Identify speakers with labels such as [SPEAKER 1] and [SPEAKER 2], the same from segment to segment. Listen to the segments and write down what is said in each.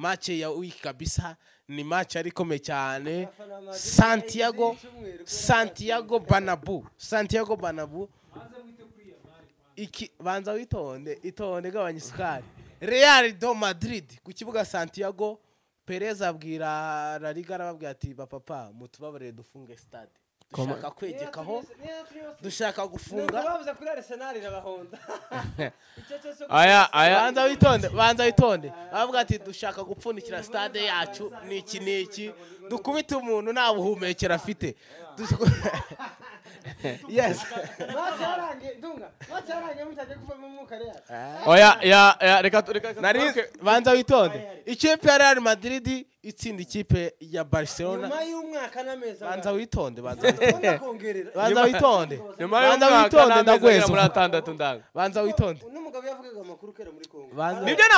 [SPEAKER 1] Match ya week kabisa, ni match ari ikomeye cyane. Santiago Bernabeu, Santiago Bernabeu. Iki banza witonde, itonde, gabanya isukari. Real do Madrid ku kibuga Santiago Perez abwira La Liga, arababwira ati: "Bapapa, mutubabarire dufunge stade, dushaka kwegekaho, dushaka gufunga."
[SPEAKER 2] Bavuze kuri Arsenal irabahonda. Icyo cyo cyo.
[SPEAKER 3] Aya aya.
[SPEAKER 1] Banza witonde, banza witonde. Bavuga ati: "Dushaka gupfundikira stade yacu niki niki, dukubite umuntu nta buhumekero afite." Yes.
[SPEAKER 2] Match yarangiye, ndunga. Match yarangiye mutagiye kuvamo umwuka Real.
[SPEAKER 3] Oya ya, reka
[SPEAKER 1] Nari banza witonde. Ikipe ya Real Madrid itsinda ikipe ya Barcelona.
[SPEAKER 2] Nyuma y'umwaka n'amezi
[SPEAKER 1] Banza witonde, banza witonde.
[SPEAKER 2] Kongerera.
[SPEAKER 1] Banza witonde.
[SPEAKER 3] Nyuma
[SPEAKER 1] Banza
[SPEAKER 3] y'umwaka
[SPEAKER 1] witonde,
[SPEAKER 3] n'amezi agera
[SPEAKER 1] ndagweza.
[SPEAKER 3] muri 6 ndanga.
[SPEAKER 1] Banza witonde.
[SPEAKER 2] N'umugabo yavugaga amakuru kera muri Kongo.
[SPEAKER 1] Banza
[SPEAKER 3] Nibyo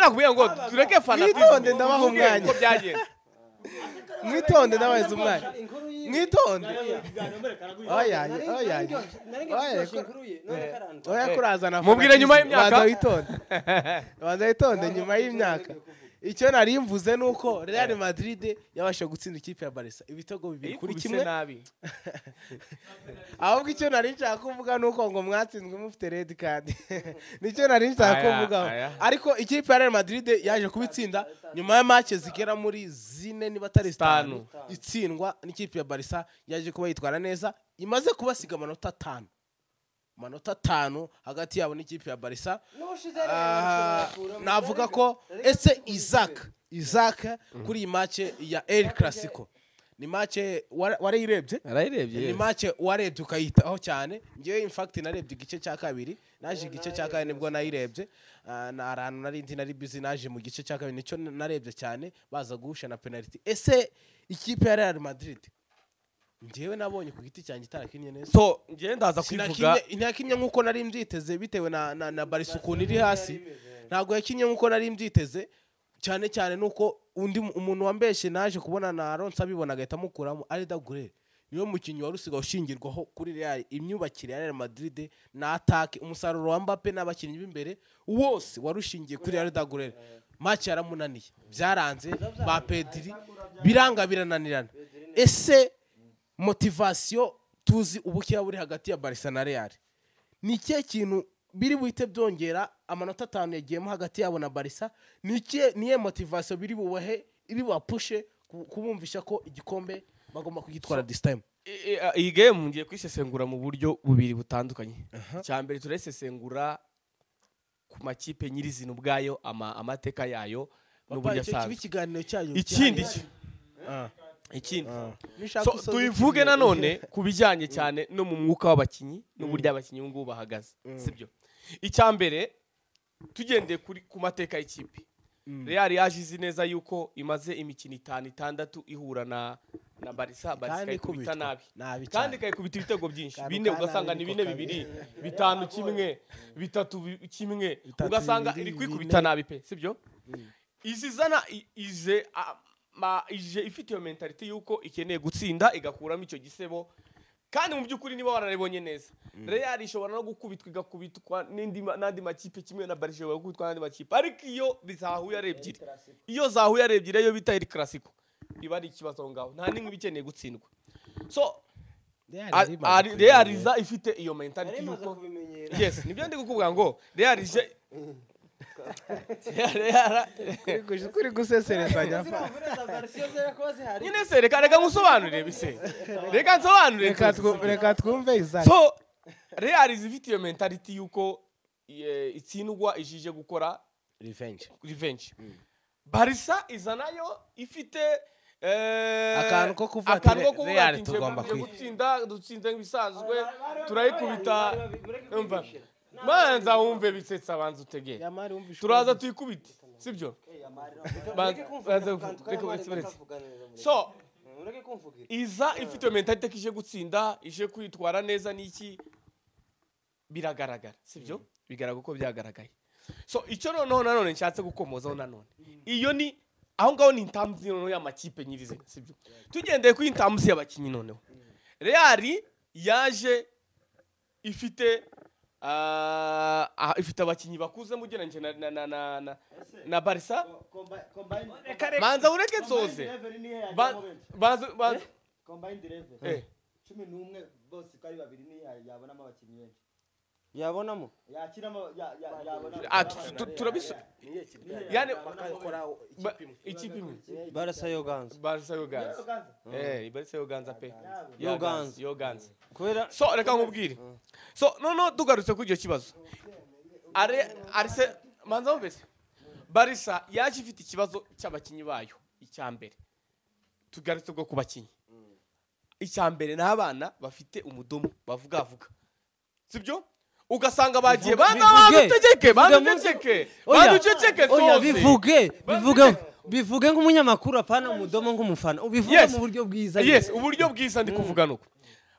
[SPEAKER 3] nakubwiye ngo tureke fanatisme.
[SPEAKER 1] Mwitonde, ndabaha
[SPEAKER 3] Tuvuge
[SPEAKER 1] umwanya.
[SPEAKER 3] uko byagenze.
[SPEAKER 1] Mwitonde, ndabahereza umwanya.
[SPEAKER 2] Inkuru yiwe.
[SPEAKER 1] Mwitonde. Oya oya.
[SPEAKER 2] Nari ngiye
[SPEAKER 1] Oya,
[SPEAKER 2] kuryoshya inkuru ye none karandwa.
[SPEAKER 1] Oya, kurazana
[SPEAKER 3] Mubwire nyuma y'imyaka.
[SPEAKER 1] Banza witonde, banza witonde. Nyuma y'imyaka, icyo nari mvuze ni uko Real Madrid yabashije gutsinda ikipe ya Barca ibitego bibiri kuri
[SPEAKER 3] Ikubise
[SPEAKER 1] kimwe.
[SPEAKER 3] nabi.
[SPEAKER 1] Ahubwo icyo nari nshaka kuvuga ni uko ngo mwatsinzwe mufite red card, nicyo nari nshaka
[SPEAKER 3] Aya,
[SPEAKER 1] kuvugaho.
[SPEAKER 3] aya.
[SPEAKER 1] Ariko ikipe ya Real Madrid yaje kubitsinda nyuma ya match zigera muri 4, niba atari 5, itsindwa n'ikipe ya Barca. Yaje kuba yitwara neza, imaze kubasiga amanota 5, amanota 5 hagati yabo n'ikipe ya Barca.
[SPEAKER 2] N'ubushize
[SPEAKER 1] Ah, navuga ko ese Isaac kuri iyi match ya El Clasico, ni match warayirebye?
[SPEAKER 3] Arayirebye.
[SPEAKER 1] Ni match warebye ukayitaho cyane? Ngewe in fact narebye igice cya kabiri, naje igice cya kabiri nibwo nayirebye. Ah, na ahantu nari ndi, nari busy, naje mu gice cya kabiri nicyo narebye cyane, baza guhusha na penalty. Ese ikipe ya Real Madrid, ngewe nabonye ku giti cyanjye itarakinnye neza.
[SPEAKER 3] So njye ndaza kwivuga.
[SPEAKER 1] Sinakinnye nk'uko nari mbyiteze, bitewe na Barca ukuntu iri hasi. Ntabwo yakinnye nk'uko nari mbyiteze, cyane cyane nuko undi umuntu wambeshye naje kubona na Alonso abibona agahita amukuramo. Arda Güler niwe mukinnyi wari usigaye ushingirwaho kuri Real, imyubakire ya Real Madrid na attaque, umusaruro wa Mbappe n'abakinnyi b'imbere wose wari ushingiye kuri Arda Güler. Match yaramunaniye, byaranze, ba Pedri biranga, birananirana. Ese motivation tuzi ubukeya buri hagati ya Barca na Real, ni ikihe kintu biri buhite byongera? Amanota 5 yagiyemo hagati yabo na Barca, ni ikihe, niye motivation biri bubahe, iri bubapushe kubumvisha ko igikombe bagomba kugitwara this time?
[SPEAKER 3] Iyi game ngiye kuyisesengura mu buryo bubiri butandukanye. Icya mbere, turayisesengura ku makipe nyirizina ubwayo, amateka yayo n'uburyo
[SPEAKER 1] Papa, icyo kiba
[SPEAKER 3] asanzwe.
[SPEAKER 1] ikiganiro cyayo
[SPEAKER 3] Ikindi
[SPEAKER 1] cyihariye. Ah,
[SPEAKER 3] ikindi
[SPEAKER 1] ah. Nishaka
[SPEAKER 3] so
[SPEAKER 1] usoze
[SPEAKER 3] tubivuge
[SPEAKER 1] ikiganiro.
[SPEAKER 3] Nanone ku bijyanye cyane no mu mwuka w'abakinnyi n'uburyo abakinnyi ubu ngubu bahagaze, sibyo? Icya mbere, tugendeye kuri ku mateka y'ikipe, Real yaje izi neza yuko imaze imikino 5, 6 ihura na Barca, Barca
[SPEAKER 1] Kandi
[SPEAKER 3] ikayikubita
[SPEAKER 1] ikubitwa.
[SPEAKER 3] nabi.
[SPEAKER 1] Nabi
[SPEAKER 3] Kandi
[SPEAKER 1] cyane.
[SPEAKER 3] ikayikubita ibitego byinshi.
[SPEAKER 1] Kantu
[SPEAKER 3] 4
[SPEAKER 1] ka
[SPEAKER 3] ugasanga
[SPEAKER 1] nabi
[SPEAKER 3] ni
[SPEAKER 1] niko
[SPEAKER 3] 4
[SPEAKER 1] kabi.
[SPEAKER 3] 2, 5 1, 3 1.
[SPEAKER 1] 3
[SPEAKER 3] Ugasanga
[SPEAKER 1] 2,
[SPEAKER 3] iri kwikubita
[SPEAKER 1] 4.
[SPEAKER 3] nabi pe, sibyo? Izizana ize ije ifite iyo mentality yuko ikeneye gutsinda igakuramo icyo gisebo. Kandi mu by'ukuri, niba wararibonye neza, Real ishobora no gukubitwa, igakubitwa n'andi makipe kimwe na Barca ishobora gukubitwa n'andi makipe, ariko iyo zahuye ari ebyiri, iyo zahuye ari ebyiri, iyo bita El Clasico, iba ari ikibazo aho ngaho, nta n'imwe iba ikeneye gutsindwa. So
[SPEAKER 1] Real yari imaze
[SPEAKER 3] Real
[SPEAKER 1] kubimenyera.
[SPEAKER 3] iza ifite iyo mentality
[SPEAKER 2] Yari imaze
[SPEAKER 3] yuko
[SPEAKER 2] kubimenyera.
[SPEAKER 3] Yes, nibyo ndi kukubwira ngo Real ije Real
[SPEAKER 1] Kuri guseserezanya.
[SPEAKER 2] Ziriya mvune za Barca iyo zera kuba zihari.
[SPEAKER 3] Nyine se reka nkusobanurire bise, reka nsobanurire.
[SPEAKER 1] Reka twumve Isaac.
[SPEAKER 3] So Real iza ifite iyo mentality yuko itsindwa ijije gukora
[SPEAKER 1] revenge.
[SPEAKER 3] Revenge. Barca iza nayo ifite
[SPEAKER 1] Akantu ko kuvuga ati
[SPEAKER 3] akantu ko kuvuga
[SPEAKER 1] Real
[SPEAKER 3] ati
[SPEAKER 1] tugomba
[SPEAKER 3] tugiye gutsinda, dutsinze nk'ibisanzwe, turayikubita. Umva, banza wumve bisetsa, banza utegere.
[SPEAKER 1] Yamari wumvishe.
[SPEAKER 3] Turaza tuyikubite, sibyo? Reka uretse. So
[SPEAKER 2] Mureke kumvugira.
[SPEAKER 3] Iza ifite iyo mentality ko ije gutsinda, ije kwitwara neza n'iki, biragaragara, sibyo? Bigaragara uko byagaragaye. So icyo noneho nanone nshatse gukomozaho nanone, iyo ni aho ngaho ni in terms noneho y'amakipe nyirizina, sibyo? Tugendeye kuri in terms y'abakinnyi noneho, Real yaje ifite Ifite abakinyi bakuze mugereranyije na Barca. Manza ureke nsoze. Banza
[SPEAKER 4] combined 11. 11 bose ko ari babiri ni yabonamo abakinyi benshi.
[SPEAKER 2] Yabonamo?
[SPEAKER 4] Yakiramo yabonamo.
[SPEAKER 3] Turabiso. Yani
[SPEAKER 1] bakakora
[SPEAKER 3] ikipe imwe.
[SPEAKER 2] Barca Yoganza.
[SPEAKER 3] Barca Yoganza. Barca Yoganza pe.
[SPEAKER 2] Yoganza.
[SPEAKER 3] Yoganza.
[SPEAKER 2] Kubera
[SPEAKER 3] so reka nkubwire. So no tugarutse kuri icyo kibazo. Arise manza wumvise. Barca yaje ifite ikibazo cy'abakinyi bayo icyambere. Tugarutse bwo kubakinyi. Icyambere n'abana bafite umudomo bavuga vuga. Sibyo? Ugasanga bagiye bana badutegeke
[SPEAKER 2] oya bivuge nk'umunyamakuru apana umudomo nk'umufana ubivuge mu buryo bwiza.
[SPEAKER 3] Yes, uburyo bwiza ndi kuvuga nuko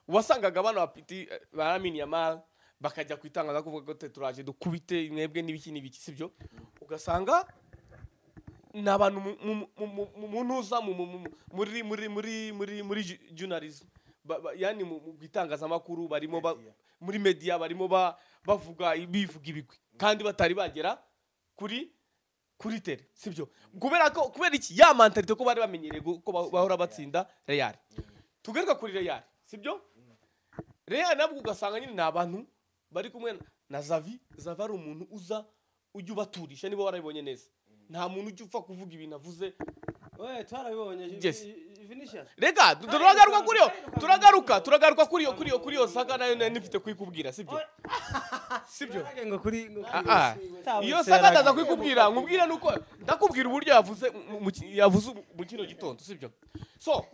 [SPEAKER 3] wasangaga abana bafite baramini Yamal bakajya kwitangaza kuvuga ko turaje dukubite mwebwe n'ibiki n'ibiki, sibyo? Ugasanga n'abantu mu ntuza muri muri muri muri muri journalism yani mu itangazamakuru barimo muri media barimo bavuga bivuga ibigwi kandi batari bagera kuri tere, sibyo? Kubera ko kubera iki ya mentality ko bari bamenyereye ko bahora batsinda Real. Tugaruka kuri Real, sibyo? Real nabwo ugasanga nyine n'abantu bari kumwe na Xavi. Xavi ari umuntu uza ujya ubaturisha niba warabibonye neza. Nta muntu ujya upfa kuvuga ibintu avuze.
[SPEAKER 2] Oye twarabibonye Vinicius.
[SPEAKER 3] Reka turagaruka kuri yo. Turagaruka kuri yo saka nayo nifite kuyikubwira, sibyo? Sibyo?
[SPEAKER 2] Ngo kuri
[SPEAKER 3] iyo saka ndaza kuyikubwira, nkubwira nuko ndakubwira uburyo yavuze mu kino gitondo, sibyo? So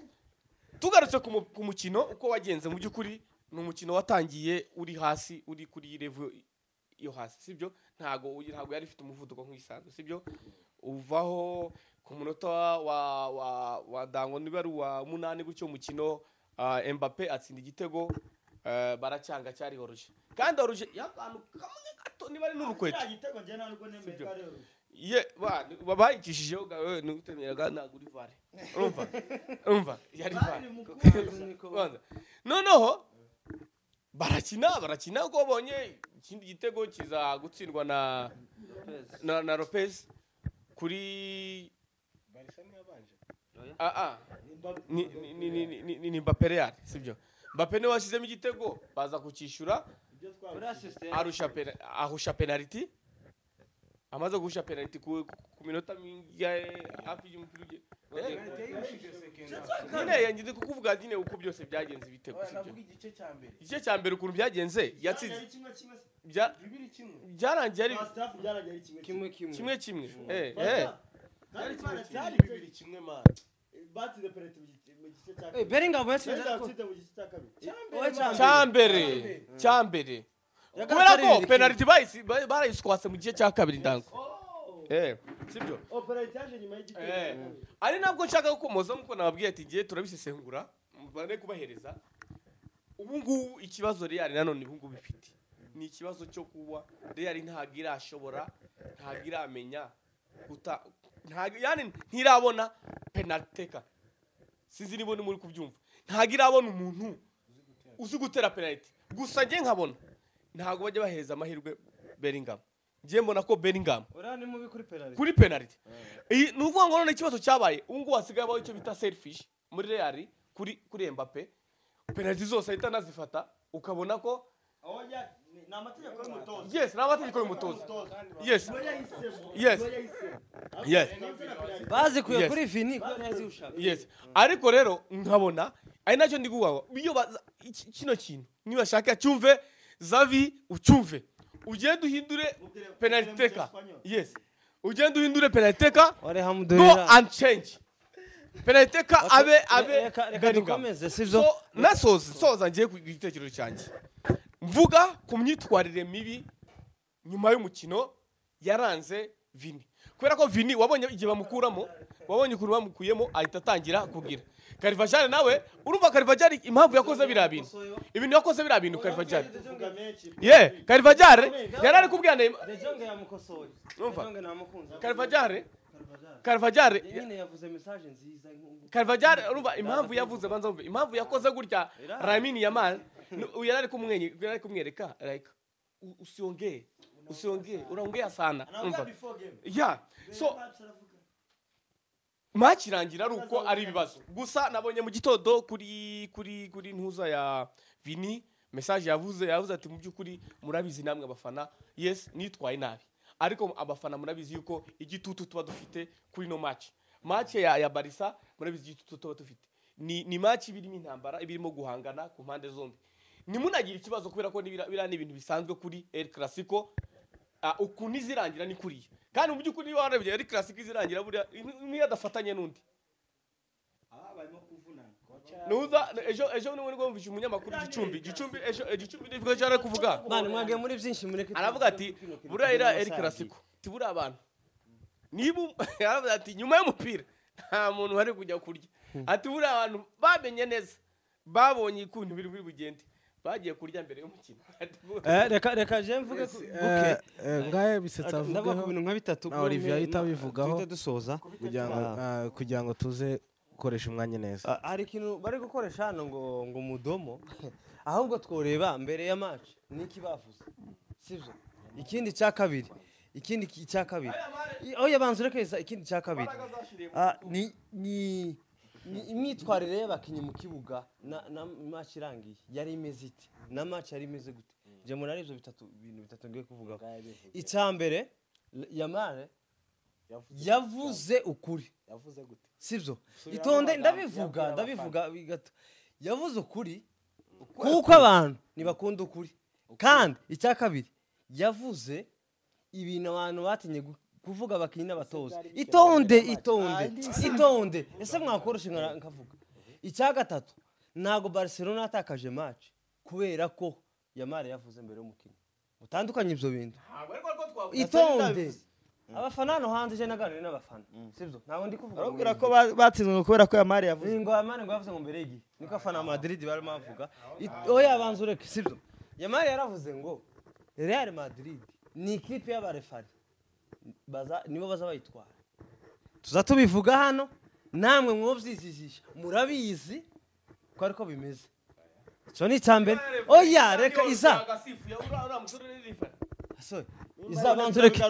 [SPEAKER 3] tugarutse ku mukino uko wagenze mu byukuri ni umukino watangiye uri hasi, uri kuri level yo hasi, sibyo? Ntago yari ifite umuvuduko nk'isanzwe, sibyo? Uvaho ku munota wa dango niba ari wa 8 gutyo umukino Mbappe atsinda igitego baracyanga cyari horuje kandi horuje yakantu kamwe gato niba ari n'urukweto
[SPEAKER 4] igitego nje ntabwo nemeye ko ari horuje
[SPEAKER 3] ye babayikishijeho ni utemeraga ntabwo uri vare urumva yari vare. Noneho barakina uko babonye ikindi gitego kiza gutsindwa na Lopez kuri
[SPEAKER 1] Barca ntiyabanje.
[SPEAKER 3] Ni Mbappe Real, sibyo? Mbappe niwe washyizemo igitego baza kukishyura ahusha penalty. Amaze guhusha penalty ku minota hafi y'umupira nyine yangize kukuvuga nyine uko byose byagenze ibitego, sibyo? Igice cya mbere ukuntu byagenze yatsinze byarangiye ari kimwe kimwe.
[SPEAKER 1] Byari bibiri kimwe man.
[SPEAKER 4] Batsinze penalty mu gice cya kabiri.
[SPEAKER 2] Bellingham yatsinze
[SPEAKER 4] mu gice cya kabiri.
[SPEAKER 3] Cyambere. Kubera ko penalty barayiswatse mu gice cya kabiri ndango. Sibyo?
[SPEAKER 4] Penalty yaje nyuma y'igitego.
[SPEAKER 3] Ari nabwo nshaka gukomoza nkuko nababwiye ati ngiye turabisesengura mbane kubahereza. Ubu ngubu ikibazo Real nanone ubu ngubu bifite ni ikibazo cyo kuba Real ntago irashobora ntago iramenya guta ntago yani ntirabona penalty taker. Sinzi niba muri kubyumva. Ntago irabona umuntu uzi gutera penalty. Gusa nge nkabona ntago bajya baheza amahirwe Bellingham. Ngiye mbona ko Bellingham
[SPEAKER 2] ora ni mubi kuri penalty.
[SPEAKER 3] Kuri penalty. Ni uvuga ngo none ikibazo cyabaye ubu ngubu hasigaye abaho icyo bita selfish muri Real kuri Mbappe. Penalty zose ahita anazifata ukabona ko
[SPEAKER 4] ni amategeko y'umutoza.
[SPEAKER 3] Yes, ni amategeko y'umutoza. Yes. Yes. Yes.
[SPEAKER 2] Bazi kuye kuri Vini ko yazi ushaka.
[SPEAKER 3] Yes. Ariko rero nkabona ari nacyo ndi kuvuga iyo kino kintu niba shaka cyumve Xavi ucyumve. Ugende uhindure penalty taker. Yes. Ugende uhindure penalty taker. Go and change. Penalty taker abe
[SPEAKER 2] reka dukomeze sivyo.
[SPEAKER 3] So nasoza ngiye ku gitekerezo cyanjye. Mvuga ku myitwarire mibi nyuma y'umukino yaranze Vini. Kubera ko Vini wabonye igihe bamukuramo, wabonye ukuntu bamukuyemo ahita atangira kugira. Carvajal nawe urumva Carvajal impamvu yakoze biriya bintu. Ibintu yakoze biriya bintu Carvajal. Yeah, Carvajal yarari kubwira Neymar.
[SPEAKER 2] De Jong yamukosoye.
[SPEAKER 3] Urumva? Carvajal
[SPEAKER 2] nyine yavuze message nziza.
[SPEAKER 3] Carvajal urumva impamvu yavuze banza umve. Impamvu yakoze gutya Lamine Yamal yarari kumwereka like Usiongee, usiongee, unaongea sana. Yeah. So match irangira ari uko ari ibibazo. Gusa nabonye mu gitondo kuri ntuza ya Vini message yavuze ati mu byukuri murabizi namwe abafana, yes nitwaye nabi, ariko abafana murabizi yuko igitutu tuba dufite kuri no match. Match ya Barca murabizi igitutu tuba dufite. Ni match ibirimo intambara, ibirimo guhangana ku mpande zombi. Nimunagira ikibazo kubera ko bira ni ibintu bisanzwe kuri El Clasico, ukuntu izirangira ni kuriya. Kandi mu byukuri niba warebye El Clasico izirangira buriya niyo adafatanye n'undi. Nuza ejo ni ngo mvishe umunyamakuru Gicumbi ejo Gicumbi ndivuga cyane kuvuga.
[SPEAKER 5] Bana mwagiye muri byinshi mureke.
[SPEAKER 3] Aravuga ati buriya ira El Clasico tibura abantu. Niba aravuga ati nyuma y'umupira nta muntu wari kujya kurya. Ati buriya abantu bamenye neza babonye ikuntu biri bugende bagiye kurya mbere y'umukino.
[SPEAKER 5] Reka je mvuge
[SPEAKER 1] okay ngaye bisetsa avuga
[SPEAKER 5] ndavuga ku bintu nka bitatu
[SPEAKER 1] na Olivier ahita abivugaho
[SPEAKER 5] dusoza
[SPEAKER 1] kugira ngo tuze gukoresha umwanya neza.
[SPEAKER 5] Hari ikintu bari gukoresha hano ngo mudomo ahubwo tworeba mbere ya match niki bavuze, sivyo? Ikindi cya kabiri oya banzu reka ikindi cya kabiri ni imyitwarire y'abakinyi mu kibuga na match irangiye yari imeze ite na match yari imeze gute. Je muri ibyo bitatu bintu bitatu ngiye kuvuga. Icya mbere Yamare yavuze ukuri.
[SPEAKER 1] Yavuze gute?
[SPEAKER 5] Sivyo? Itonde ndabivuga gato. Yavuze ukuri kuko abantu nibakunda ukuri. Kandi icya kabiri yavuze ibintu abantu batinye kuvuga abakinyi n'abatoza. Itonde ese mwakoroshe nkavuga. Icya gatatu ntago Barcelona atakaje match kubera ko Yamare yavuze mbere y'umukino. Mutandukanye ibyo bintu. Itonde abafana hano hanze je naganire n'abafana, sivyo? Ntago ndi kuvuga
[SPEAKER 4] arabwira ko batsinzwe kubera ko Yamare yavuze
[SPEAKER 5] ngo Yamare ngo yavuze ngo mbere y'igi niko afana Madrid barimo bavuga. Oya abanza ureke, sivyo? Yamare yaravuze ngo Real Madrid ni ikipe y'abarefari baza nibo baza bayitwara. Tuza tubivuga hano namwe mwobyizijisha murabizi ko ariko bimeze. Cyo ni cyambere. Oya reka iza iza banzu reka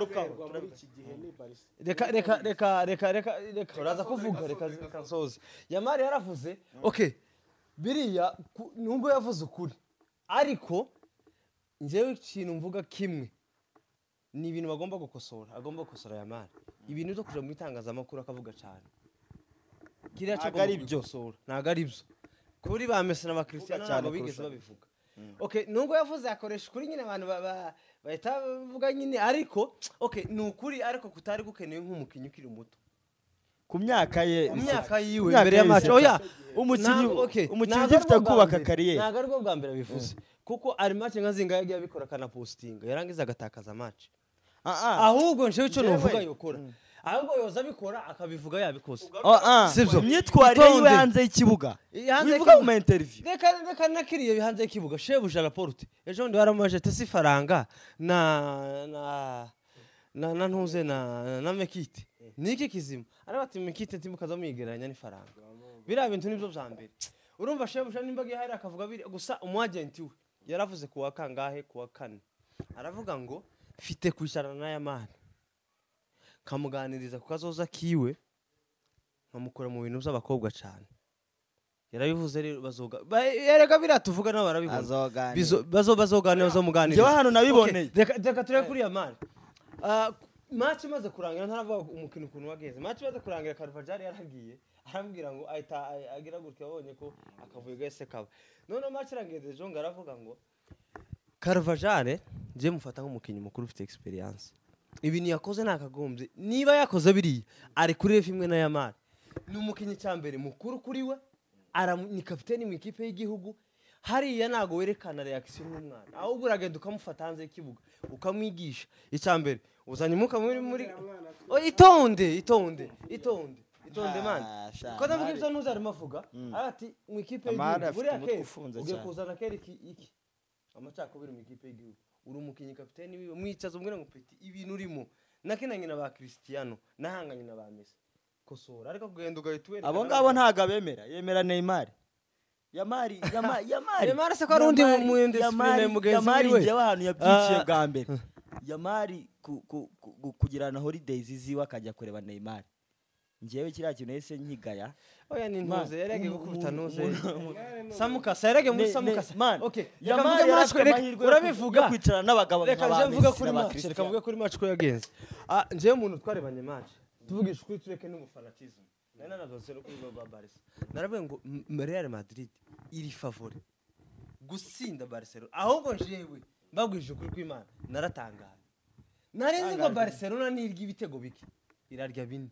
[SPEAKER 5] reka uraza kuvuga reka nsoze. Yamare yaravuze okay biriya nubwo yavuze ukuri ariko njyewe ikintu mvuga kimwe ni ibintu bagomba gukosora, agomba gukosora Yamare. Ibintu byo kuja mu itangazamakuru akavuga cyane kiriya cyo
[SPEAKER 4] ari byo
[SPEAKER 5] ntago ari byo kuri ba Messi na ba Cristiano ntabwo bigeze babivuga. Okay nubwo yavuze akoresha kuri nyine abantu bahita bavuga nyine ariko okay ni ukuri ariko kutari gukenewe nk'umukinyi ukiri muto
[SPEAKER 4] ku myaka ye
[SPEAKER 5] yiwe mbere ya match. Oya
[SPEAKER 4] umukinyi ugifite kubaka kariyeri
[SPEAKER 5] ntago ari bwo bwa mbere bivuze kuko ari match nka zinga yagiye abikora kana postinga yarangiza agatakaza match. Ahubwo nje icyo nuvuga yokora ahubwo yoza abikora akabivuga yabikoze.
[SPEAKER 4] Sivyo? Imyitwarire yiwe hanze y'ikibuga wivuga mu interview
[SPEAKER 5] reka nakiriye hanze y'ikibuga shebuja rapporte ejo ndi waramaje tesi faranga na ntuze na mekite niki kizima arabati mekite ntimukaza muyigeranya ni faranga biriya bintu nibyo bya mbere. Urumva shebuja nimba giye hari akavuga biri gusa umu agent we yaravuze kuwa kangahe kuwa kane aravuga ngo mfite kwicarana na Yamare kamuganiriza kukazoza kiwe nkamukura mu bintu by'abakobwa cyane. Yarabivuze rero bazoga erega biratuvuga nabo barabibona bazoganira bazomuganiriza.
[SPEAKER 4] Njyewe hano nabiboneye.
[SPEAKER 5] Reka turebe kuri Yamare. Match imaze kurangira ntaravuga umukino ukuntu wageze. Match imaze kurangira Carvajal yaragiye arambwira ngo ahita agira gutya abonye ko akavuye gese kaba. None match irangiye ejo ngo aravuga ngo Carvajal nje mufata nk'umukinyi mukuru ufite experience. Ibintu yakoze nakagombye niba yakoze biriya ari kuri ref imwe na Yamare. Ni umukinyi cyambere mukuru kuri we, ni kapiteni mu ikipe y'igihugu. Hariya ntago werekana reaction y'umwana ahubwo uragenda ukamufata hanze y'ikibuga ukamwigisha. Icyambere uzanye umuka muri itonde man ko ndavuga ibyo ntuza arimo avuga arati mu ikipe y'igihugu buriya ke ugiye kuzana kereki iki amacakubiri mu ikipe y'igihugu uri umukinyi kapiteni wiwe mwicaza umwira ngo peti ibintu urimo nakinanye na ba Cristiano nahanganye na ba Messi kosora ariko kugenda ugahita werekana
[SPEAKER 4] abo ngabo ntago abemera yemera Neymar. Yamari Yamari Yamari
[SPEAKER 5] Yamari se ko ari undi mu indiscipline mugenzi
[SPEAKER 4] Yamari
[SPEAKER 5] wiwe.
[SPEAKER 4] njyewe ahantu yabyiciye
[SPEAKER 5] Ah.
[SPEAKER 4] bwa mbere, Yamari kugirana holidays ziwe akajya kureba Neymar, njyewe kiriya kintu nahise nkigaya.
[SPEAKER 5] Oya, ni
[SPEAKER 4] Man,
[SPEAKER 5] ntuze yaragiye gukubita ntuze
[SPEAKER 4] Samukasa
[SPEAKER 5] Samukasa yaragiye muri Samukasa.
[SPEAKER 4] Man,
[SPEAKER 5] Okay, reka
[SPEAKER 4] Yamari
[SPEAKER 5] mvuge
[SPEAKER 4] yari
[SPEAKER 5] match,
[SPEAKER 4] afite
[SPEAKER 5] reka-
[SPEAKER 4] amahirwe
[SPEAKER 5] urabivuga.
[SPEAKER 4] yo kwicarana n'abagabo
[SPEAKER 5] Reka
[SPEAKER 4] nka ba
[SPEAKER 5] nje mvuge
[SPEAKER 4] Messi
[SPEAKER 5] kuri
[SPEAKER 4] na ba
[SPEAKER 5] match, reka
[SPEAKER 4] Cristiano.
[SPEAKER 5] mvuge kuri match ko yagenze. Ah, njyewe umuntu twarebanye match, tuvugisha ukuri, tureke n'umufanatisme, nari nanavuze no kuri ba Barca, naravuga ngo Real Madrid iri favori gutsinda Barcelona. Ahubwo njyewe mbabwije ukuri kw'Imana, naratangaye. Nari nzi ngo Barcelona nirya ibitego bike, irarya bine.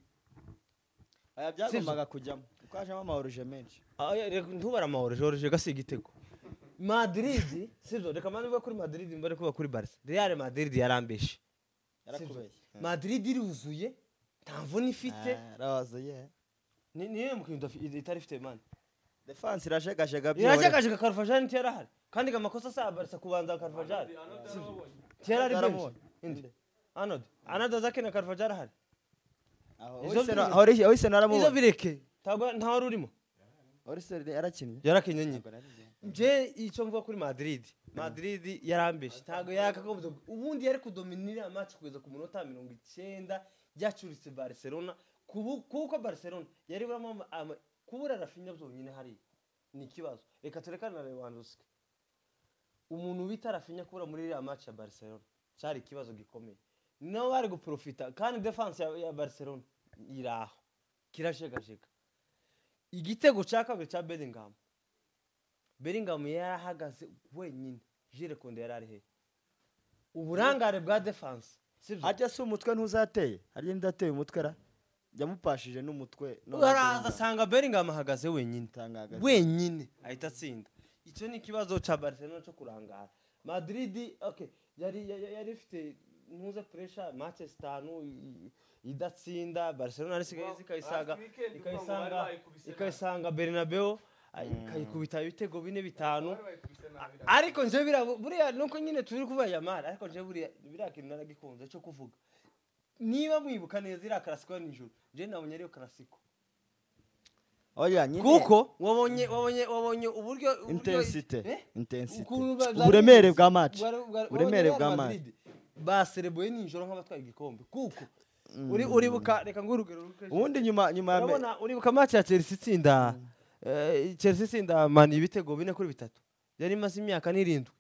[SPEAKER 4] Aya byagombaga kujyamo kuko hajemo amahoruje menshi.
[SPEAKER 5] Aya, reka ntubare amahoro, George gasiga igitego Madrid, sibyo? Reka mbanze mvuge kuri Madrid mbere kuba kuri Barca. Real Madrid yarambeshe.
[SPEAKER 4] Yarakubeshye.
[SPEAKER 5] Madrid iruzuye, nta mvune ifite.
[SPEAKER 4] Yarazuye.
[SPEAKER 5] Niyo mukintu itari ifite, man.
[SPEAKER 4] Defense irajegajega byihorere.
[SPEAKER 5] Irajegajega. Carvajal ntiyarahari kandi amakosa asaba Barca kubanza Carvajal ntiyarari bench.
[SPEAKER 4] Yaramubonye.
[SPEAKER 5] Inde? Arnold, Arnold azakina Carvajal ahari?
[SPEAKER 4] Aho
[SPEAKER 5] Izo
[SPEAKER 4] Oise
[SPEAKER 5] izo
[SPEAKER 4] naramubonye.
[SPEAKER 5] Bireke, ntabwo nta wari urimo.
[SPEAKER 4] Oise yarakinnye.
[SPEAKER 5] Yarakinye nyine. Nje icyo mvuga kuri Madrid, Madrid yarambeshe, ntabwo yakagombye. Ubundi yari kudominira match kugeza ku munota 90, byacuritse Barcelona kuko Barcelona yari buramo kubura Raphinha byonyine hariya ni ikibazo. Reka turekane na Lewandowski, umuntu bita Raphinha kubura muri iriya match ya Barcelona cyari ikibazo gikomeye. Nawe bari guprofita kandi defense ya Barcelona iri aho kirajegajega. Igitego cya kabiri cya Bellingham, Bellingham yarahagaze wenyine, Jules Koundé yari ari he? Uburangare bwa defense, sibyo?
[SPEAKER 4] Harya si umutwe ntuzateye? Harya ndateye umutwe ra yamupashije n'umutwe none.
[SPEAKER 5] Araza asanga Bellingham ahagaze wenyine.
[SPEAKER 4] Asanga ahagaze.
[SPEAKER 5] Wenyine, ahita atsinda. Icyo ni ikibazo cya Barcelona cyo kurangara. Madrid, okay, yari ifite ntuze pressure, match zitanu idatsinda. Barcelona isigaye ikayisaga, ikayisanga Bernabeu, ikayikubita ibitego bine, bitanu. Ariko nje biriya buriya nuko nyine turi kuvuga Yamal, ariko nje buriya biriya kintu naragikunze cyo kuvuga. Niba mwibuka neza iriya Clasico ya nijoro, nje nabonye ariyo Clasico.
[SPEAKER 4] Oya nyine.
[SPEAKER 5] Kuko wabonye uburyo
[SPEAKER 4] Intensity.
[SPEAKER 5] Eh?
[SPEAKER 4] Intensity.
[SPEAKER 5] Ukuntu
[SPEAKER 4] Uburemere bwa match.
[SPEAKER 5] Uburemere
[SPEAKER 4] Uburemere bwa
[SPEAKER 5] bwa
[SPEAKER 4] match.
[SPEAKER 5] Madrid baserebuye nijoro nk'abatwaye igikombe, kuko uri uribuka, reka nguhe urugero ruri.
[SPEAKER 4] Ubundi nyuma ya
[SPEAKER 5] Urabona, uribuka match ya Chelsea itsinda Chelsea itsinda Man ibitego 4-3, yari imaze imyaka n'irindwi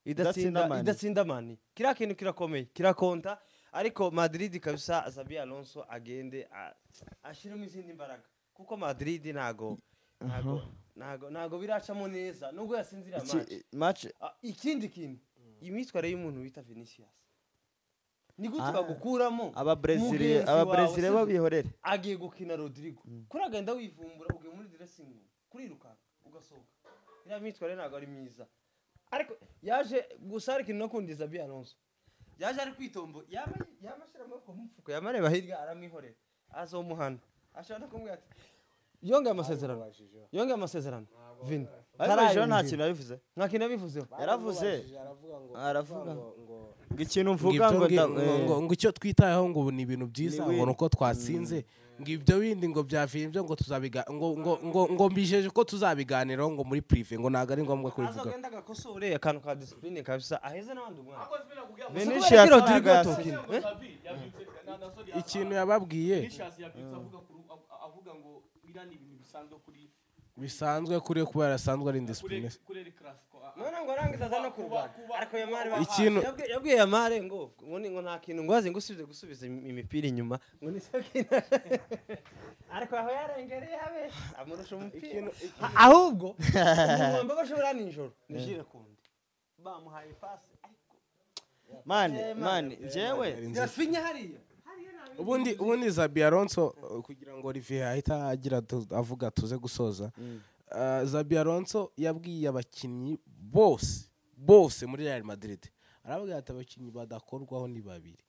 [SPEAKER 4] Idatsinda
[SPEAKER 5] idatsinda
[SPEAKER 4] Man.
[SPEAKER 5] Idatsinda Man. Kiriya kintu kirakomeye, kirakonta. Ariko Madrid kabisa, Xabi Alonso agende ashiremo izindi mbaraga, kuko Madrid ntago biracamo neza nubwo yasinziriye match.
[SPEAKER 4] Match.
[SPEAKER 5] Ah, ikindi kintu, imyitwarire y'umuntu bita Vinicius, ni gute bagukuramo
[SPEAKER 4] Aba Brazil
[SPEAKER 5] mugenzi
[SPEAKER 4] aba
[SPEAKER 5] wawe,
[SPEAKER 4] Brazil
[SPEAKER 5] sibyo?
[SPEAKER 4] babihorere.
[SPEAKER 5] Agiye gukina Rodrigo, kuri agenda wivumbura, ugiye muri dressing room kurirukanka ugasohoka. Iriya myitwarire ntabwo ari myiza. Ariko yaje gusa, ariko no kundi Xabi Alonso yaje ari kwitombo, yama ashyira amaboko mu mufuko, yama areba hirya, aramwihorera, azomuhana. Ashobora no kumubwira ati yongeye amasezerano Vini.
[SPEAKER 4] Ariko ejo nta kintu yabivuze.
[SPEAKER 5] Nta kintu yabivuzeho.
[SPEAKER 4] Yaravuze.
[SPEAKER 1] Aravuga ngo
[SPEAKER 4] Aravuga.
[SPEAKER 1] ngo
[SPEAKER 4] Ngo ikintu
[SPEAKER 1] ngo
[SPEAKER 4] mvuga
[SPEAKER 1] ibyo
[SPEAKER 4] ngo
[SPEAKER 1] ngo icyo twitayeho ngo ubu ni ibintu byiza,
[SPEAKER 4] Ni
[SPEAKER 1] ngo
[SPEAKER 4] win.
[SPEAKER 1] nuko twatsinze, ngo ibyo bindi ngo bya byo ngo tuzabiga ngo mbijeje ko tuzabiganiraho ngo muri privé, ngo ntabwo ari ngombwa kubivuga.
[SPEAKER 5] Azogenda agakosore akantu ka discipline kabisa, aheze n'abandi umwana.
[SPEAKER 4] Vinicius
[SPEAKER 5] Kubera ko Rodrigo
[SPEAKER 4] ntabwo yasinze.
[SPEAKER 5] atokina, eh?
[SPEAKER 1] Ikintu yababwiye
[SPEAKER 3] Vinicius yabyutse avuga avuga ngo biriya ni ibintu bisanzwe kuri
[SPEAKER 1] bisanzwe kuri we kuba yarasanzwe ari indiscipline.
[SPEAKER 3] Kuri El Clasico.
[SPEAKER 5] None ngo arangiza aza no kurwana. Ariko Yamari yabwiye Yamare ngo nta kintu ngo aze ngo usibye gusubiza imipira inyuma, ngo ni cyo kintu. Ariko aho yarengereye abe amurusha umupira. Ahubwo umuntu wambaye buriya nijoro ni Jules Koundé, bamuhaye pasi ariko
[SPEAKER 4] Man, man, njyewe
[SPEAKER 5] Raphinha hariya.
[SPEAKER 1] Ubundi Xabi Alonso, kugira ngo Olivier ahita agira avuga tuze gusoza. Xabi Alonso yabwiye abakinnyi bose muri Real Madrid, arababwira ati abakinnyi badakorwaho ni babiri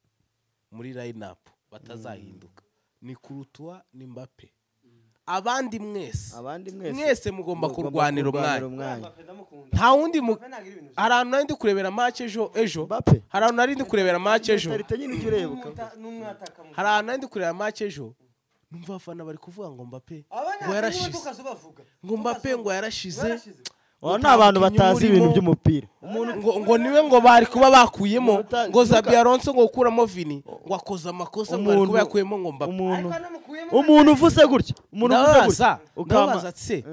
[SPEAKER 1] muri line up batazahinduka, ni Courtois ni Mbappe, abandi mwese
[SPEAKER 4] abandi mwese
[SPEAKER 1] mwese mugomba kurwanira umwanya.
[SPEAKER 4] Umwanya.
[SPEAKER 5] Mbappe ndamukunda.
[SPEAKER 1] Nta wundi mu
[SPEAKER 5] Mbappe ntagira ibintu
[SPEAKER 1] hari ahantu nari ndi kurebera match ejo.
[SPEAKER 4] Mbappe
[SPEAKER 1] Hari ahantu nari ndi kurebera match ejo.
[SPEAKER 4] Mentalite nyine ujya ureba ukavuga.
[SPEAKER 5] N'umwataka
[SPEAKER 1] Hari ahantu nari ndi kurebera match ejo, numva abafana bari kuvuga ngo Mbappe
[SPEAKER 5] Abanya
[SPEAKER 1] Ngo yarashize. Ngo Mbappe ngo yarashize.
[SPEAKER 4] Abo ni abantu batazi ibintu by'umupira.
[SPEAKER 1] Umuntu ngo niwe ngo bari kuba bakuyemo ngo Xabi Alonso ngo gukuramo Vini ngo akoze amakosa ngo bari kuba yakuyemo ngo Mbappe.
[SPEAKER 4] Umuntu uvuze gutya, umuntu uvuze gutya
[SPEAKER 1] ukabaza se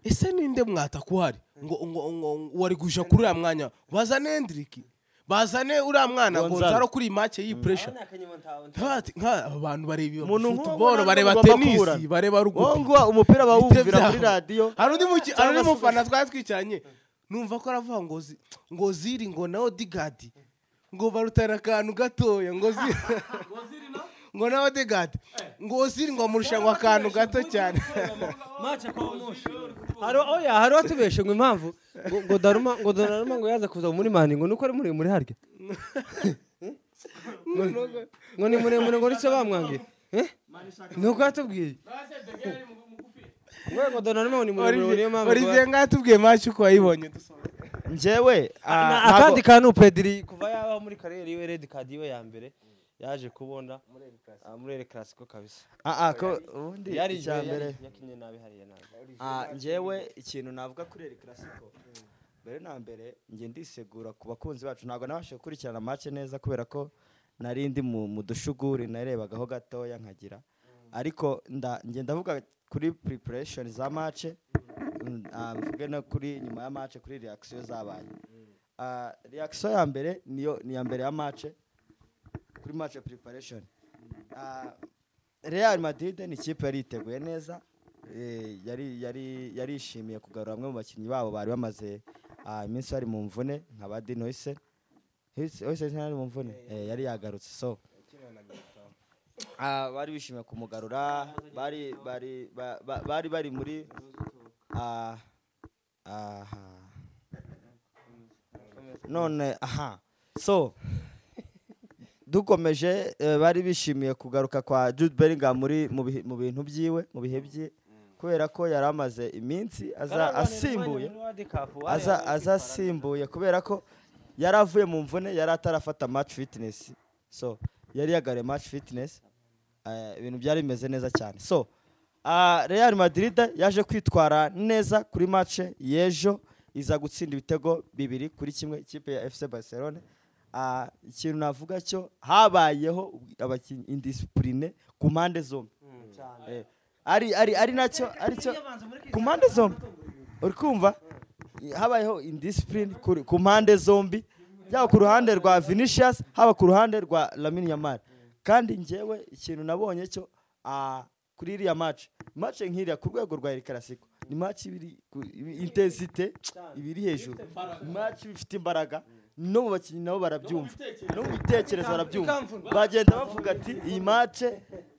[SPEAKER 1] ese ninde mwatakuhari ngo wari guja kuri uriya mwanya, bazane Endrick, bazane uriya mwana Gonzalo kuri match yi pressure. Nka abantu bareba football, bareba tennis, bareba rugby.
[SPEAKER 4] Ngo umupira bawumvira kuri radio.
[SPEAKER 1] Hari undi mufana twari twicaranye numva ko aravuga ngo ziri ngo na Odegaard ngo barutana akantu gatoya, ngo ziri ngo na Odegaard ngo ziri ngo murushanwa akantu gato cyane.
[SPEAKER 5] Match kwa moshi. Hari oya hari watubeshe ngo impamvu ngo Daruma ngo Donnarumma ngo yaza kuza muri Mani ngo nuko ari muremure harya. Ngo ni muremure ngo nico bamwangira. Nuko yatubwiye. Ngo Donnarumma ni muremure niyo mpamvu.
[SPEAKER 1] Olivier ngatubwiye match uko wayibonye dusoma.
[SPEAKER 4] Njyewe
[SPEAKER 5] akandi kantu Pedri kuva yaba muri kariyeri yiwe red card yiwe ya mbere yaje kubona muri El Clasico kabisa.
[SPEAKER 4] Ko ubundi icyambere
[SPEAKER 5] yakinye nabi hariya nabi.
[SPEAKER 4] Njyewe ikintu navuga kuri El Clasico mbere na mbere nge ndisegura ku bakunzi bacu, ntabwo nabashije gukurikirana match neza kubera ko nari ndi mu dushuguri narebagaho gatoya nkagira, ariko nge ndavuga kuri preparation za match, mvuge no kuri nyuma ya match kuri reaction zabaye. Reaction ya mbere niyo ni ya mbere ya match, kuri match preparation. Real Madrid ni ikipe yari iteguye neza, yari yarishimiye kugarura bamwe mu bakinnyi babo bari bamaze iminsi bari mu mvune nka ba Dino Hise yari mu mvune, yari yagarutse, so bari bishimiye kumugarura, bari bari bari bari muri none so dukomeje bari bishimiye kugaruka kwa Jude Bellingham muri mu bintu byiwe mu bihe bye, kubera ko yari amaze iminsi aza asimbuye aza kubera ko yaravuye mu mvune, yari atarafata match fitness, so yari yagare match fitness, ibintu byari bimeze neza cyane. So Real Madrid yaje kwitwara neza kuri match y'ejo, iza gutsinda ibitego 2-1 ikipe ya FC Barcelona. Ikintu navuga cyo habayeho abakinnyi indiscipline ku mpande zombi, ari nacyo aricyo ku mpande zombi, uri kumva habayeho indiscipline ku mpande zombi, yaba ku ruhande rwa Vinicius haba ku ruhande rwa Lamine Yamal. Kandi njyewe ikintu nabonye cyo kuri iriya match nk'iriya ku rwego rwa El Clasico ni match ibiri intensité ibiri hejuru, match ifite imbaraga, no mu bakinnyi nabo barabyumva, no mu bitekerezo barabyumva, bagenda bavuga ati iyi match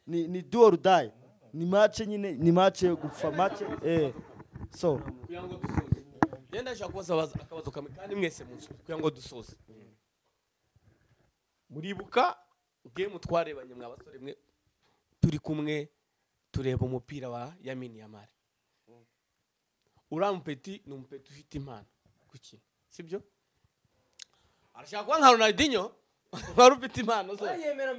[SPEAKER 4] ni do or die, ni match nyine, ni match yo gupfa match. So
[SPEAKER 3] kugira ngo dusoze yenda ashaka kubaza akabazo kamwe kandi mwese munsi kugira ngo dusoze. Muribuka game twarebanye mwa basore mwe turi kumwe tureba umupira wa Lamine Yamal. Uriya mupeti ni umupeti ufite impano gukina, sibyo? Arashaka kuba nka Ronaldinho wari ufite impano zose.
[SPEAKER 5] Yemera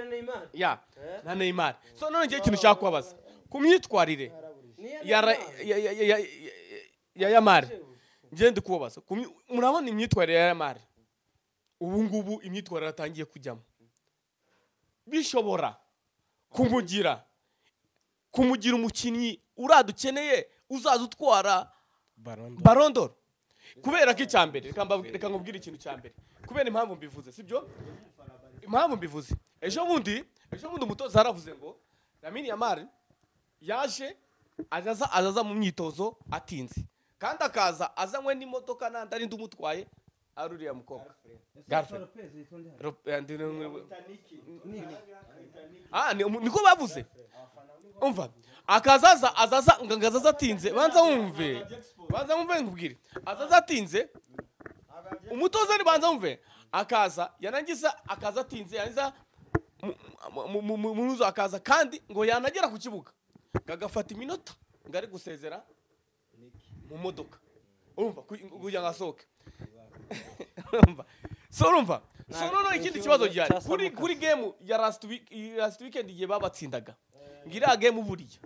[SPEAKER 5] Neymar.
[SPEAKER 3] Ya, na Neymar. So none ngiye ikintu ushaka kubabaza ku myitwarire ya Yamal. Ngiye ndi kubabaza, murabona imyitwarire ya Yamal ubu ngubu, imyitwarire atangiye kujyamo bishobora kumugira umukinnyi uradukeneye uzaza utwara Ballon d'Or. Kubera ko icyambere, reka nkubwire ikintu cyambere kubera impamvu mbivuze, sibyo? Impamvu mbivuze, ejo bundi umutoza yaravuze ngo Lamine Yamal yaje azaza mu myitozo atinze, kandi akaza azanywe n'imodoka nandi ari ndumutwaye ari uriya mukobwa Garfield. Niko bavuze. Umva akazaza azaza ngazaza atinze, banza wumve nkubwire, azaza atinze umutoza ni banza wumve, akaza yanangiza akaza atinze yangiza munuzo akaza, kandi ngo yanagera ku kibuga gagafata iminota ngari gusezera mu modoka, urumva kugira ngo asohoke. Urumva so urumva so none ikindi kibazo gihari kuri game ya last weekend igihe babatsindaga ngira game buriya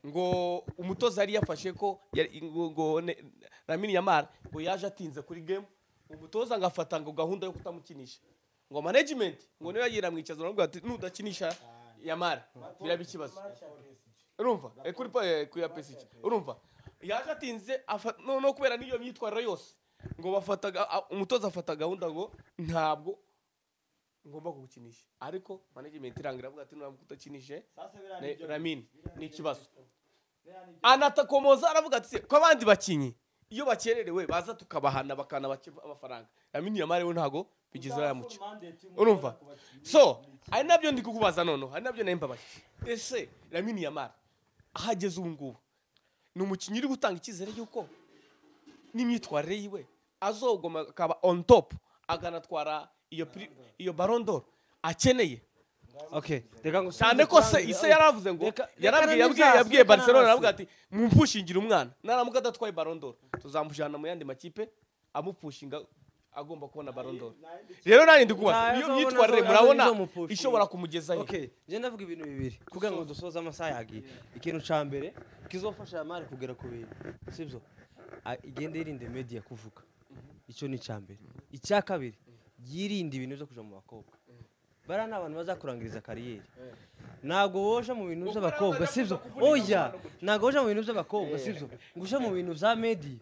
[SPEAKER 3] Ngo umutoza yari yafashe ko ngo Lamine Yamal ngo yaje atinze kuri game, umutoza ngafata ngo gahunda yo kutamukinisha, ngo management ngo niyo yagira mwicaza aravuga ati nudakinisha Yamal biraba ikibazo. Urumva kuri ku ya PSG, urumva yaje atinze no kubera niyo myitwarire yose ngo bafataga umutoza afata gahunda ngo ntabwo ngomba kugukinisha, ariko management irangira avuga ati ntabwo utakinije Lamine ni ikibazo. Anatakomoza aravuga ati ko abandi bakinyi iyo bakererewe baza tukabahana bakanabaca amafaranga, Lamine Yamal we ntago bigeze yamuca. Urumva so ari nabyo ndi kukubaza noneho, ari nabyo nari mbabajije, ese Lamine Yamal ahageze ubu ngubu ni umukinnyi uri gutanga icyizere yuko n'imyitwarire yiwe azogoma akaba on top aganatwara iyo Ballon d'Or akeneye?
[SPEAKER 5] Okay, reka ngo
[SPEAKER 3] cyane ko se ise yaravuze ngo yarabwiye Barcelona aravuga ati mumpushingira umwana naramuka adatwaye Ballon d'Or tuzamujana mu yandi makipe amupushinga agomba kubona Ballon d'Or. Rero nani ndikubaza iyo myitwarire murabona ishobora kumugezayo?
[SPEAKER 5] Okay, je ndavuga ibintu bibiri kugira ngo dusoze amasaha yagiye. Ikintu ca mbere kizofasha Yamal kugera ku bintu, sibyo? Igende yirinde media kuvuga, icyo ni ca mbere. Icya kabiri yirinde ibintu byo kuja mu bakobwa. Bara n'abantu bazakurangiriza kariyeri. Ntabwo woja mu bintu by'abakobwa, sibyo? Oya, ntabwo woja mu bintu by'abakobwa, sibyo? Ngusha mu bintu bya media.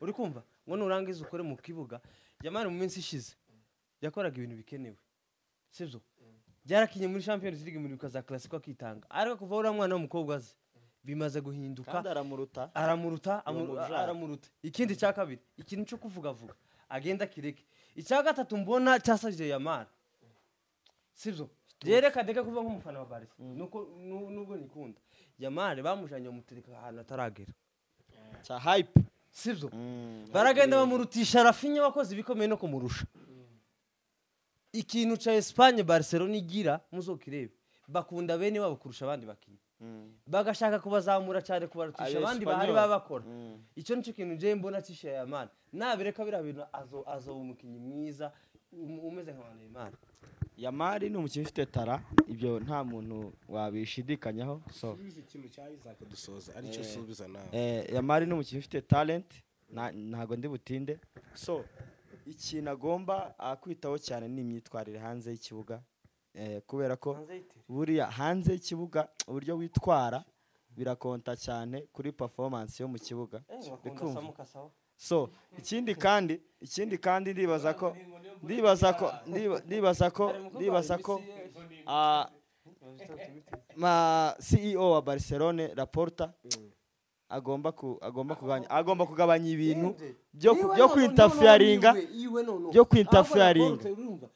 [SPEAKER 5] Uri kumva? Ngo nurangiza ukore mu kibuga. Yamal mu minsi ishize yakoraga ibintu bikenewe, sibyo? Byarakinye muri Champions League muri kaza Classico akitanga. Ariko kuva uriya mwana w'umukobwa aze bimaze guhinduka.
[SPEAKER 4] Kandi aramuruta. Aramuruta.
[SPEAKER 5] Ikindi cya kabiri, ikintu cyo kuvuga vuga agenda kireke. Icya gatatu mbona cyasajije Yamal, sibyo? Reka ndeke kuva nk'umufana wa Barca nuko nubwo nikunda Yamal bamujanye mutereka ahantu ataragera
[SPEAKER 4] cya hype,
[SPEAKER 5] sibyo? Baragenda bamurutisha Rafinha wakoze ibikomeye no kumurusha. Ikintu ca Espagne Barcelona igira muzokirebe, bakunda bene babo kurusha abandi bakinyi, bagashaka kubazamura cyane kubarutisha abandi bahari babakora. Icyo nico kintu je mbona cisha Yamal nabireka bira bintu azo umukinyi mwiza umeze nka Neymar.
[SPEAKER 4] Yamal ni umukinnyi ufite tara, ibyo nta muntu wabishidikanyaho. So
[SPEAKER 1] ikintu cya Isaac dusoza aricyo subiza nawe.
[SPEAKER 4] Yamal ni umukinnyi ufite talent, ntago ndi butinde. So ikintu agomba kwitaho cyane ni imyitwarire hanze y'ikibuga, kubera ko buriya hanze y'ikibuga uburyo witwara birakonta cyane kuri performance yo mu kibuga. So ikindi kandi ndibaza ko ma CEO wa Barcelona Laporta agomba kugabanya ibintu byo kwinterferinga byo kwinterferinga.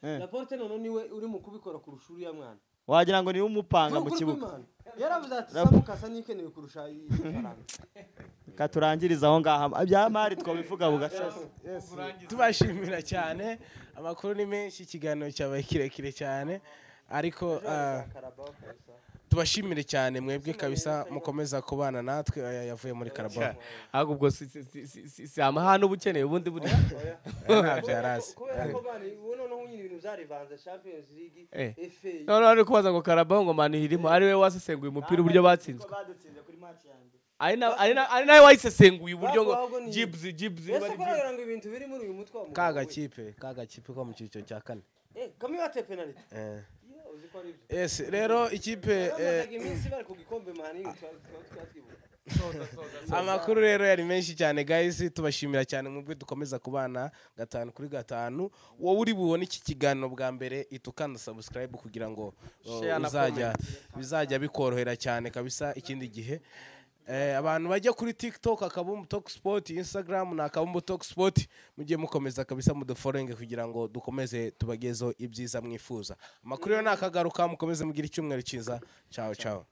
[SPEAKER 5] Laporta none niwe uri mu kubikora kurusha uriya mwana,
[SPEAKER 4] wagira ngo niwe umupanga mu kibuga.
[SPEAKER 5] Yaravuze ati Samukasa nikeneye kurusha ifaranga.
[SPEAKER 4] Katurangiriza aho ngaha bya mari twabivuga bugasasa.
[SPEAKER 1] Tubashimira cyane, amakuru ni menshi, ikiganiro cyabaye kirekire cyane, ariko tubashimire cyane mwebwe kabisa mukomeza kubana natwe. Yavuye muri Carabao
[SPEAKER 3] ahubwo ubwo si amahano ubukeneye ubundi buri
[SPEAKER 1] ntabyo yarazi.
[SPEAKER 5] Kubera ko bani noneho nyine ibintu byarivanze Champions League FA.
[SPEAKER 3] None ari kubaza ngo Carabao ngo mani irimo ari we wasesenguye umupira uburyo batsinzwe, ari nawe wayisesenguye uburyo ngo Gibbs
[SPEAKER 5] bari kugira ngo ibintu biri muri uyu mutwe wa
[SPEAKER 1] kaga kipe ko mu cyiciro cya kane
[SPEAKER 5] kamwe bate penalty.
[SPEAKER 1] Yes, rero ikipe amakuru rero yari menshi cyane guys, tubashimira cyane mubwe dukomeza kubana 5 kuri 5. Wowe uri bubone iki kiganiro bwa mbere itukanda subscribe kugira ngo bizajya bikorohera cyane kabisa ikindi gihe. Abantu bajya kuri TikTok Akabumbu Talk Sport, Instagram na Akabumbu Talk Sport, mujye mukomeza kabisa mudufollowing kugira ngo dukomeze tubagezeho ibyiza mwifuza. Amakuru yo nakagaruka, mukomeze mugira icyumweru cyiza. Ciao ciao.